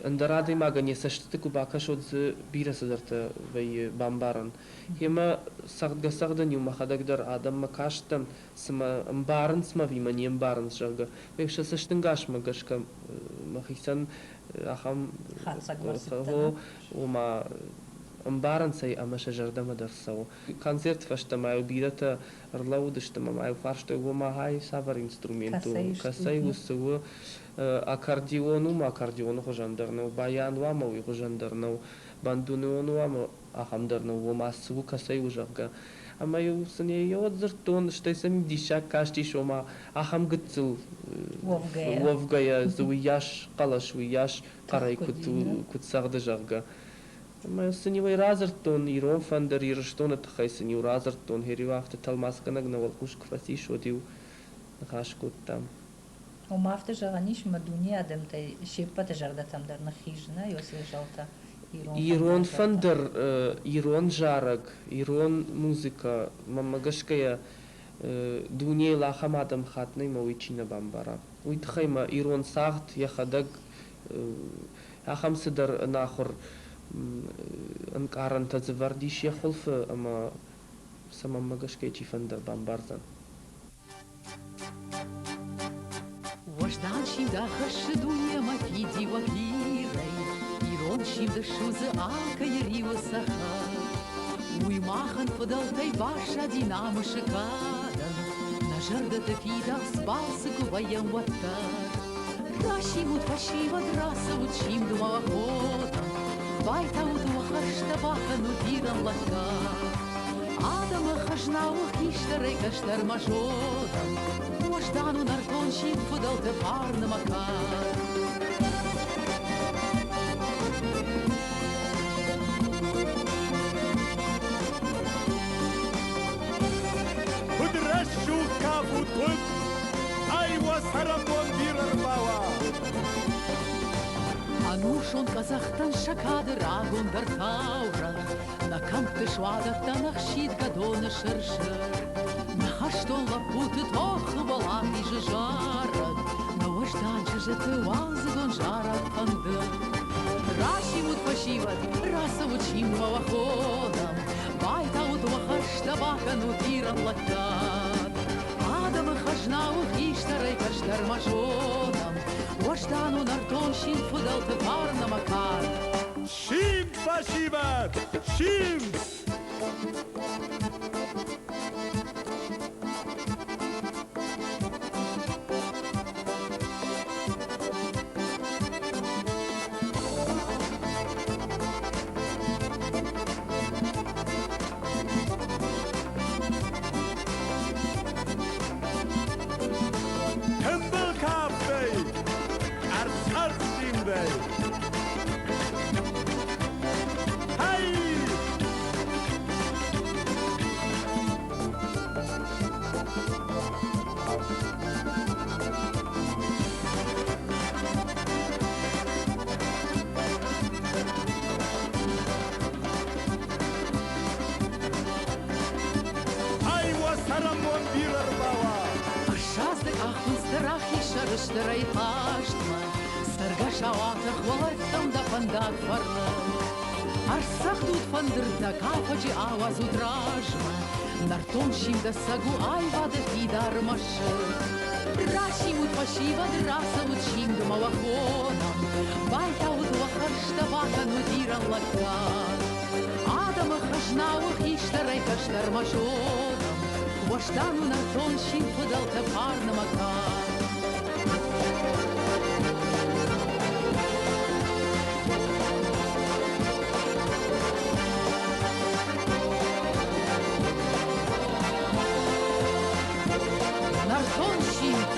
ӕндӕр адӕймагӕн йӕ цӕстыты куы бакӕсод дзы бирӕ цыдӕртӕ вӕййы бамбарӕн. Йемӕ цӕгъдгӕ-цӕгъдын-иу мӕхӕдӕг дӕр адӕммӕ кастӕн, цымӕ ӕмбарынц мӕ ӕви мӕ не мбарынц, зӕгъгӕ. Сӕ цӕстӕнгасмӕ гӕсгӕ мӕхицӕн ахӕм ома ӕмбарынц ӕй ӕмӕ сӕ зӕрдӕмӕ дӕр цӕуы. Концерт фӕстӕ ма-иу бирӕтӕ ӕрлӕууыдысты ӕмӕ ма-иу фарстой, ома ай цавӕр инструмент у, кӕцӕй у, цы у. Аккордеон у ма аккордеоны хуызӕн дӕр нӕу, баян уа ӕмӕ уый хуызӕн дӕр нӕу, бандунеон уа ӕмӕ ахӕм дӕр нӕу, ома цы у, кӕцӕй у, зӕгъгӕ. Ӕмӕ-иу сын йӕ дзырдтон, стӕй сӕм диссаг кастис, ома ахӕм гыццыл уӕвгӕйӕ дзы уыйас хъӕлӕс, уыйас хъӕрӕй куыд цӕгъды, зӕгъгӕ. Ӕмӕ сын-иу ӕй радзырдтон, ирон фӕндыр Ирыстоны тыххӕй сын-иу радзырдтон, хер-иу афтӕ тӕлмацгӕнӕг нӕ уӕлхъус куы фӕцис, уӕд-иу ныхас кодтам.
Ома афтӕ зӕгъӕн ис, ӕмӕ дунейы адӕмтӕй се ппӕты зӕрдӕтӕм дӕр ныххизы, нӕ, уыцы зӕлтӕ
ирон фӕндыр, ирон зарӕг, ирон музыкӕ, мӕнмӕ гӕсгӕйӕ, дунейыл ахӕм адӕмыхатт нӕй, мӕ уый чи нӕ бамбара. Уый тыххӕй мӕ ирон цагъд йӕхӕдӕг ахӕм цыдӕр ӕнахуыр ӕнкъарӕнтӕ дзы вӕрд ис йӕ хуылфы ӕмӕ сӕ мӕнмӕ гӕсгӕ чи фӕндыр бамбардзӕн.
Уӕздан симд ахӕссы дунемӕ фидиуӕг Ирӕй, Ирон симд ссудзы алкӕйы риуы цӕхӕр. Уый махӕн фыдӕлтӕй баззади намысы кадӕн, Нӕ зӕрдӕты фидауц балцы куы вӕййӕм, уӕддӕр. Расимут, фӕсивӕд, рацӕут симдмӕ уӕ ходӕн, Байтаут уӕ хӕрзтӕ, бакӕнут Ирӕн лӕггад. Адӕмы хӕзна у хистӕрӕй кӕстӕрмӕ зонӕн, Уӕздан у нӕртон симд фыдӕлты фарны мӕ кад.
Куыд рӕсугъд кафут, куыд! Ай уӕ цӕрӕнбон бирӕ рбауа!
Ӕнусон къӕдзӕхтӕн сӕ кады рагондӕр таурӕгъ, Нӕ кӕмтты суадӕттӕн ӕхсидгӕ доны сыр-сыр. Нӕ хӕстон лӕппуты тохы уӕлахизы зарӕг, Нӕ уӕздан чызджыты уалдзыгон зарӕг фӕндыр. Расимут, фӕсивӕд, рацӕут симдмӕ уӕ хонӕм, Байтаут уӕ хӕстӕ, бакӕнут Ирӕн лӕггад. Адӕмы хӕзна у хистӕрӕй кӕстӕрмӕ зонӕм, Уӕздан у нӕртон симд фыдӕлты фарн ӕмӕ кад.
Симд, фӕсивӕд, симд! Тымбыл кафтӕй, къӕрцц-къӕрцц симдӕй. Хай! Ай уӕ цӕрӕнбон бирӕ рбауа!
Ӕрсадзы къахфындзты рахиз сӕрыстырӕй хъазтмӕ, Цӕргӕсау атӕх уӕлӕрвтӕм дӕ фӕндаг фӕрныг. Ӕрцӕгъдут фӕндыртӕ, кафӕджы ауадзут размӕ, Нӕртон симдӕсӕг у аивады фидар мӕсыг. Расимут, фӕсивӕд, рацӕут симдмӕ уӕ хонӕм, Байтаут уӕ хӕрзтӕ. Къоста бакӕнут Ирӕн лӕггад. Адӕмы хӕзна у хистӕрӕй кӕстӕрмӕ зонӕм, Уӕздан у нӕртон син фыдӕлтӕ фарны мӕ кад. Нӕртон симд,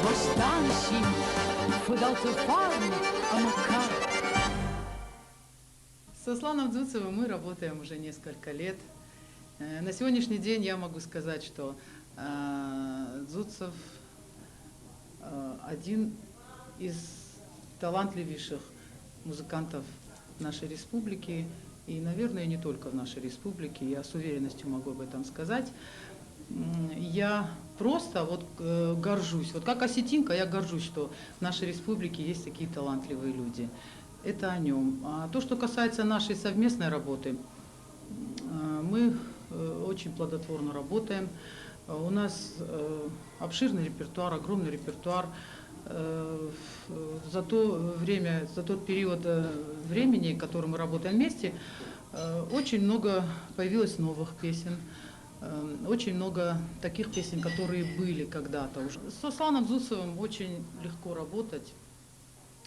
уӕздан симд, фыдӕлты фарн ӕмӕ кад.
С Сосланом Дзуцевым мы работаем уже несколько лет. На сегодняшний день я могу сказать, что Дзуцев один из талантливейших музыкантов нашей республики. И, наверное, не только в нашей республике, я с уверенностью могу об этом сказать. Я просто вот горжусь, вот как осетинка я горжусь, что в нашей республике есть такие талантливые люди. Это о нем. А то, что касается нашей совместной работы, мы очень плодотворно работаем. У нас обширный репертуар, огромный репертуар. За то время, за тот период времени, который мы работаем вместе, очень много появилось новых песен, очень много таких песен, которые были когда-то уже. С Сосланом Дзуцевым очень легко работать.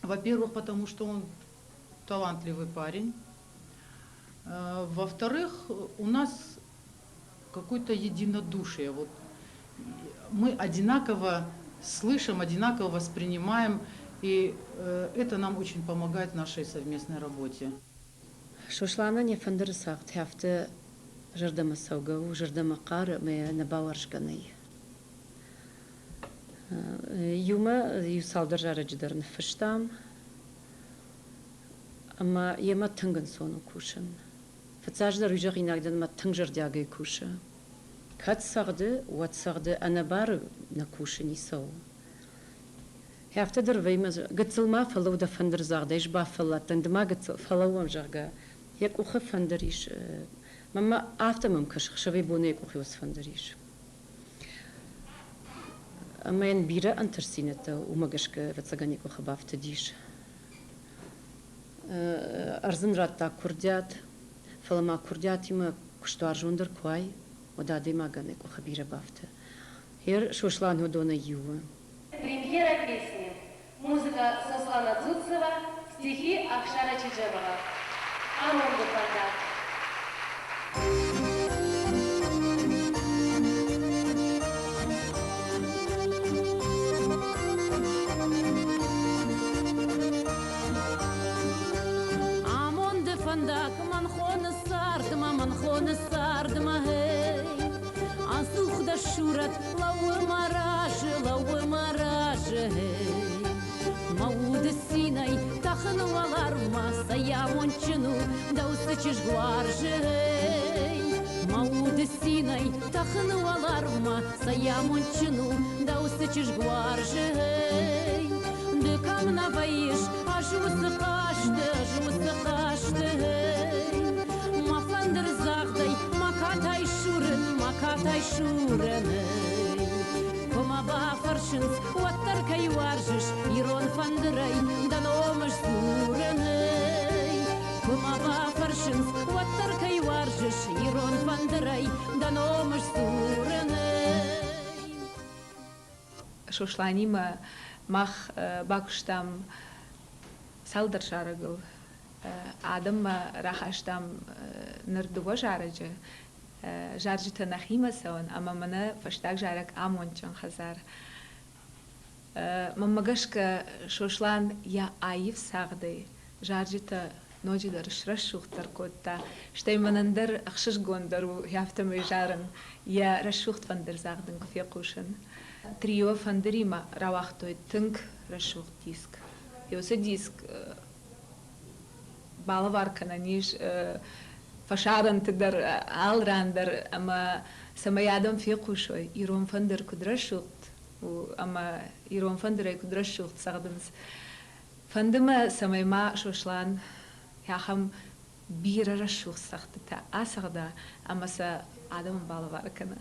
Во-первых, потому что он талантливый парень. Во-вторых, у нас какое-то единодушие. Вот мы одинаково слышим, одинаково воспринимаем, и это нам очень помогает в нашей совместной работе.
Сосланӕн йӕ фӕндыры цагъд афтӕ зӕрдӕмӕцӕугӕ у, зӕрдӕмӕ хъары ӕмӕ йӕ ӕнӕбауарзгӕ нӕй. Иумӕ иу цалдӕр зарӕджы дӕр ныффыстам ӕмӕ йемӕ тынг ӕнцон у кусын. Фыццаджыдӕр уый зӕгъинаг дӕн, ӕмӕ тынг зӕрдиагӕй кусы. Кӕд цӕгъды, уӕд цӕгъды, ӕнӕбары нӕ кусы ницӕуыл. Афтӕ дӕр вӕййы, гыццыл ма фӕлӕуу дӕ фӕндырдзагъдӕй, ӕз бафӕлладтӕн, ды ма гыццыл фӕлӕууӕм, зӕгъгӕ. Йӕ къухы фӕндыр ис. Мӕнмӕ афтӕ мӕм кӕсы, хсӕвӕй-бонӕй йӕ къухы уыцы фӕндыр ис. Ӕмӕ йын бирӕ ӕнтыстдзинӕдтӕ уымӕ гӕсгӕ, ӕвӕццӕгӕн, йӕ къухы бафтыдис. Ӕрдз ын радта курдиат, фӕлӕ ма курдиатимӕ куыстуарзондӕр куы уай, уӕд адӕймагӕн йӕ къухы бирӕ бафты. Гъер Сослан уыдонӕй иу у.
Премьера песни. Музыка Сослана Дзуцева, стихи Ахшара Чеджемова. Амонды фӕндаг.
Амонды фӕндаг мӕн хоны цардмӕ, мӕн хоны цардмӕ, гъей. Ӕдзух дӕ сурӕт лӕууы мӕ разы, лӕууы мӕ разы, гъей. Мӕ уды цинӕй тӕхын уӕларвмӕ, цӕй амондджын у, дӕу цы чызг уарзы, гъей. Мӕ уды цинӕй тӕхын уӕларвмӕ, цӕй амондджын у, дӕу цы чызг уарзы, гъей. Ды кӕм нӕ вӕййыс, ӕз уыцы хъазты, ӕз уыцы хъазты, гъей. Мӕ фӕндырдзагъдӕй мӕ катай сурын, мӕ катай сурын, эй. Куы мӕ бафӕрсынц, уӕддӕр кӕй уарзыс, ирон фӕндырӕй дӕ ном сдзурын, эй. Куы мӕ бафӕрсынц, уӕддӕр кӕй уарзыс, ирон фӕндырӕй дӕ ном сдзурын, эй.
Сосланимӕ мах бакуыстам цалдӕр зарӕгыл. Адӕммӕ рахастам ныр дыууӕ зарӕджы. Зарджытӕ нӕхимӕ цӕуын ӕмӕ мӕнӕ фӕстаг зарӕг Амондджын хӕдзар. Мӕнмӕ гӕсгӕ Сослан йӕ аив цагъдӕй зарджытӕ ноджыдӕр срӕсугъддӕр кодта. Стӕй мӕнӕн дӕр ӕхсызгондӕр у афтӕмӕй зарын, йӕ рӕсугъд фӕндырдзагъд ын куы фехъусын. Трио фӕндыримӕ рауагътой тынг рӕсугъд диск. Уыцы диск балӕвар кӕнӕн ис фӕсарӕнты дӕр, алы ран дӕр ӕмӕ цӕмӕй адӕм фехъусой, ирон фӕндыр куыд рӕсугъд у ӕмӕ ирон фӕндырӕй куыд рӕсугъд цӕгъдынц. Фӕнды мӕ, цӕмӕй ма Сослан ахӕм бирӕ рӕсугъд цӕгъдтытӕ ацӕгъда ӕмӕ сӕ адӕмӕн балӕвар кӕна.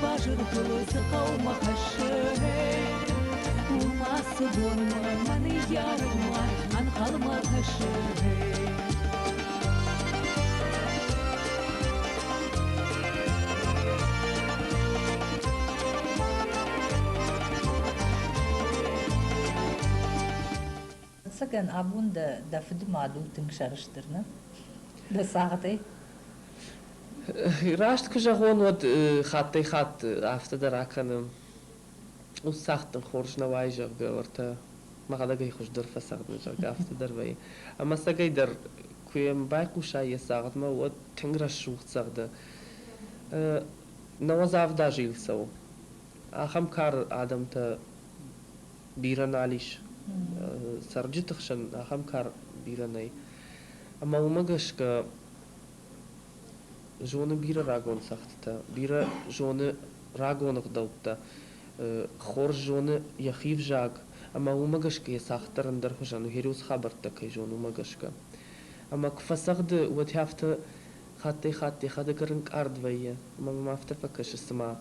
базыртыл цы хъӕумӕ хӕссы, уым ацы бонмӕ мӕ ныййарӕг мад ӕнхъӕлмӕ кӕсы.
Ӕвӕццӕгӕн, абон дӕ дӕ фыды мад у тынг сӕрыстыр, нӕ? Дӕ цагъдӕй?
Раст куы зӕгъон, уӕд хаттӕй-хатт афтӕ дӕр акӕны. Ус цагъд дын хорз нӕ уайы, зӕгъгӕ, уӕртӕ мӕхӕдӕг ӕй хуыздӕр фӕцӕгъдын, зӕгъгӕ, афтӕ дӕр вӕййы. Ӕмӕ ӕцӕгӕй дӕр, куы йӕм байхъусай йӕ цагъдмӕ, уӕд тынг рӕсугъд цӕгъды. 97 азы йыл цӕуы. Ахӕм кары адӕмтӕ бирӕ нал ис. Цӕрджыты хсӕн ахӕм кар бирӕ нӕй. Ӕмӕ уымӕ гӕсгӕ зоны бирӕ рагон цӕгъдтытӕ, бирӕ зоны рагон ӕгъдӕуттӕ, хорз зоны йӕхи взаг, ӕмӕ уымӕ гӕсгӕ йӕ цагъд дӕр ӕндӕрхуызӕн у, Хериус хабӕрттӕ кӕй зоны, уымӕ гӕсгӕ. Ӕмӕ куы фӕцӕгъды, уӕд афтӕ хаттӕй-хатт йӕхӕдӕг ӕрынкъард вӕййы, ӕмӕ мӕм афтӕ фӕкӕсы, цыма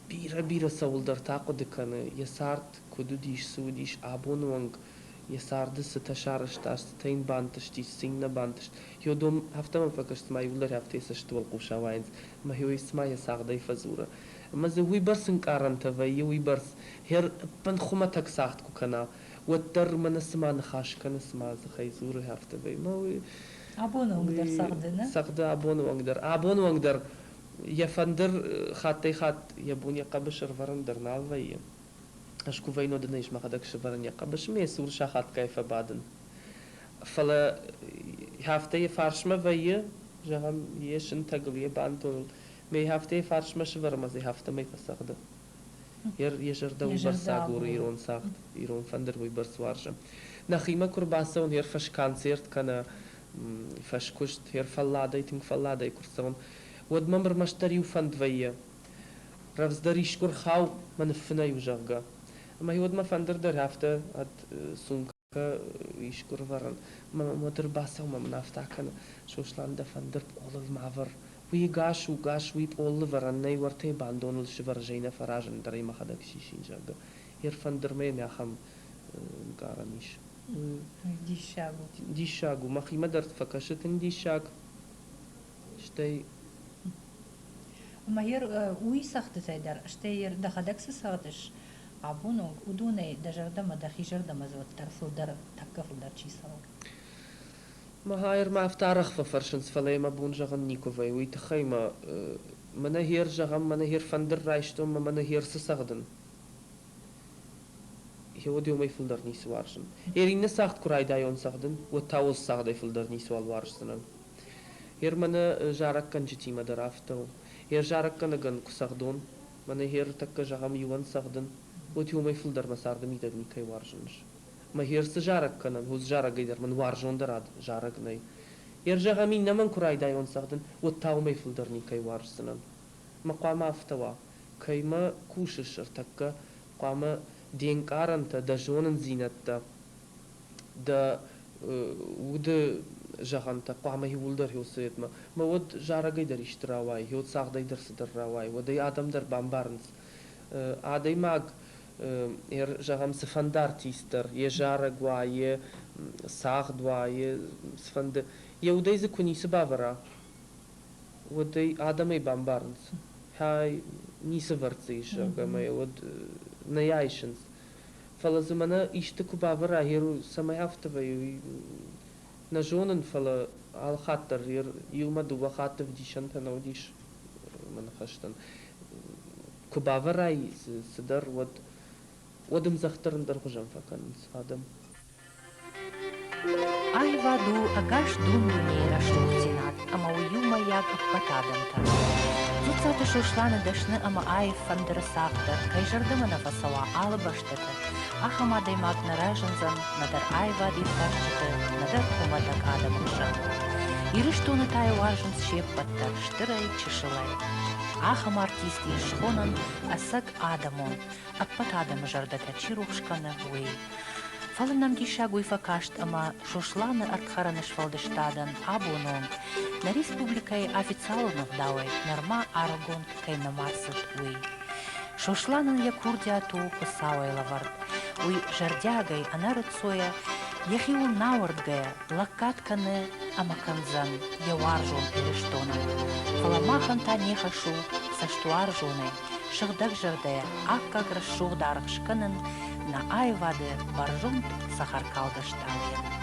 бирӕ-бирӕ цӕуылдӕрты ахъуыды кӕны, йӕ цард куыд уыдис, цы уыдис абоны онг, йӕ царды цытӕ сарӕзта, цытӕ йын бантыстис, цы йын нӕ бантыст. Йодом афтӕ мӕм фӕкӕсы, цыма иууылдӕр афтӕ йӕ цӕсты уӕлхъус ауайынц, ӕмӕ уый цыма йӕ цагъдӕй фӕдзуры. Ӕмӕ дзы уыйбӕрц ӕнкъарӕнтӕ вӕййы, уыйбӕрц хӕр ӕппын хуымӕтӕг цагъд куы кӕна, уӕддӕр мӕнӕ цыма ныхас кӕны, цыма дзыхӕй дзуры, афтӕ вӕййы. Мӕ уый
Абоны онг дӕр цӕгъды, нӕ?
Цӕгъды абоны онг дӕр. Абоны онг дӕр йӕ фӕндыр хаттӕй-хатт йӕ бон йӕ хъӕбысы ӕрвӕрын дӕр нал вӕййы. Ӕз куы вӕййын, уӕд ын ӕй мӕхӕдӕг сӕвӕрын йӕ хъӕбысы ӕмӕ йӕ цуры сахатгай фӕбадын. Фӕлӕ афтӕ йӕ фарсмӕ вӕййы, зӕгъӕм, йе сынтӕгыл, йе бандоныл. Мӕ афтӕ йӕ фарсмӕ сӕвӕры ӕмӕ дзы афтӕмӕй фӕцӕгъды. Йӕ зӕрдӕ уыйбӕрц агуры ирон цагъд, ирон фӕндыр уыйбӕрц уарзы. Нӕхимӕ куы рбацӕуын, йе фӕсконцерт кӕнӕ фӕскуыст, йе фӕлладӕй, тынг фӕлладӕй куы рцӕуын, уӕд мӕм ӕрмӕстдӕр иу фӕнд вӕййы. Рӕвдздӕр искуы рхау, мӕ ныффынӕй у, зӕгъгӕ. Ӕмӕ уӕд мӕ фӕндыр дӕр афтӕ ӕд сумкӕ искуы рывӕрын. Мӕ мӕм уӕд ӕрбацӕуы мӕ мын афтӕ акӕны: Сослан, дӕ фӕндыр пъолыл ма вӕр. Уый гас у, гас, уый пъолы вӕрӕн нӕй, уӕртӕ бандоныл сывӕр, зӕй нӕ фӕразын дӕр ӕй мӕхӕдӕг сисин, зӕгъгӕ. Йе рфӕндырмӕ йӕм ахӕм ӕнкъарӕн ис.
Диссаг у.
Диссаг у. Мӕхимӕ дӕр фӕкӕсы тынг диссаг. Стӕй
Ӕмӕ йӕ уый цӕгъдтытӕй дӕр, стӕй йӕ дӕхӕдӕг цы цӕгъдыс абон онг, уыдонӕй дӕ зӕрдӕмӕ, дӕхи зӕрдӕмӕ дзы уӕддӕр фылдӕр, тӕккӕ фылдӕр чи цӕуы?
Мӕ мӕ афтӕ арӕх фӕфӕрсынц, фӕлӕ йӕ мӕ бон зӕгъын никуы вӕййы. Уый тыххӕй мӕ мӕнӕ гъер зӕгъӕм, мӕнӕ гъер фӕндыр райстон мӕ мӕнӕ гъер цы цӕгъдын. Гъеуӕд уымӕй фылдӕр ницы уарзын. Гъер иннӕ цагъд куы райдайон цӕгъдын, уӕд та уыцы цагъдӕй фылдӕр ницыуал уарздзынӕн. Гъер мӕнӕ зарӕггӕнджытимӕ дӕр афтӕ у. Гъер зарӕггӕнӕгӕн куы цӕгъдон, мӕнӕ гъер тӕккӕ зӕгъӕм иуӕн цӕгъдын, уӕд уымӕй фылдӕр мӕ царды мидӕг никӕй уарзын ӕз. Мӕ гъер цы зарӕг кӕнӕм, уыцы зарӕгӕй дӕр мын уарзондӕр ад зарӕг нӕй. Гъер зӕгъӕм иннӕмӕн куы райдайон цӕгъдын, уӕд та уымӕй фылдӕр никӕй уарздзынӕн. Мӕ хъуамӕ афтӕ уа, кӕимӕ кусыс ӕртӕккӕ, хъуамӕ де нкъарӕнтӕ, дӕ зонындзинӕдтӕ, дӕ уды зӕгъӕнтӕ хъуамӕ иууылдӕр хёцуетмӕ. Мӕ уӕд зарӕгӕй дӕр исты рауайы, хё цагъдӕй дӕр цыдӕр рауайы, уӕд ӕй адӕм дӕр бамбарынц. Адӕймаг, зӕгъӕм, цыфӕнды артист дӕр, йе зарӕг уа, йе цагъд уа, йе цыфӕнды, йӕ удӕй дзы куы ницы бавӕра, уӕд ӕй адӕмӕй бамбарынц. Хӕй ницы вӕрд дзы ис, зӕгъгӕ, ӕмӕ йӕ уӕд нӕ айсынц. Фӕлӕ дзы мӕнӕ исты куы бавӕра, цӕмӕй афтӕ вӕййы, уый нӕ зонын, фӕлӕ алы хатт дӕр иумӕ дыууӕ хатты ӕвдисӕнтӕ нӕ уыдис мӕ ныхӕстӕн. Куы бавӕрай цыдӕр, уӕд уӕд ӕмдзӕхдӕр ӕндӕрхуызӕн фӕкӕнынц адӕм.
Аивад у ӕгас дун-дунейы рӕсугъддзинад ӕмӕ у иумӕйаг ӕппӕт адӕмтӕн. Дзуццаты Сосланы дӕсны ӕмӕ аив фӕндыры цагъд дӕр кӕй зӕрдӕмӕ нӕ фӕцӕуа алы бӕстӕты, ахӕм адӕймаг нӕ разындзӕн нӕдӕр аивад иртасджыты, нӕдӕр хуымӕтӕг адӕмы хсӕн. Ирыстоны та йӕ уарзынц се ппӕт дӕр стырӕй, чысылӕй. Ахӕм артист ис схонӕн ӕцӕг адӕмон, ӕппӕт адӕмы зӕрдӕтӕ чи рухс кӕны, уый. Фӕлӕ нӕм диссаг уый фӕкаст, ӕмӕ Сосланы ӕрдхӕрӕны сфӕлдыстадӕн абоны онг нӕ республикӕйы официалон ӕгъдауӕй нырма аргъгонд кӕй нӕма рцыд, уый. Сосланӕн йӕ курдиат у Хуыцауӕй лӕвӕрд. Уый зӕрдиагӕй, ӕнӕрыцойӕ, йӕхиуыл науӕрдгӕйӕ лӕггад кӕны ӕмӕ кӕндзӕн йӕ уарзон Ирыстонӕн. Фӕлӕ махӕн та не хӕс у цӕстуарзонӕй, сыгъдӕгзӕрдӕйӕ аккаг рӕсугъд аргъ скӕнын нӕ аивады бӕрзонд цӕхӕркалгӕ стъалыйӕн.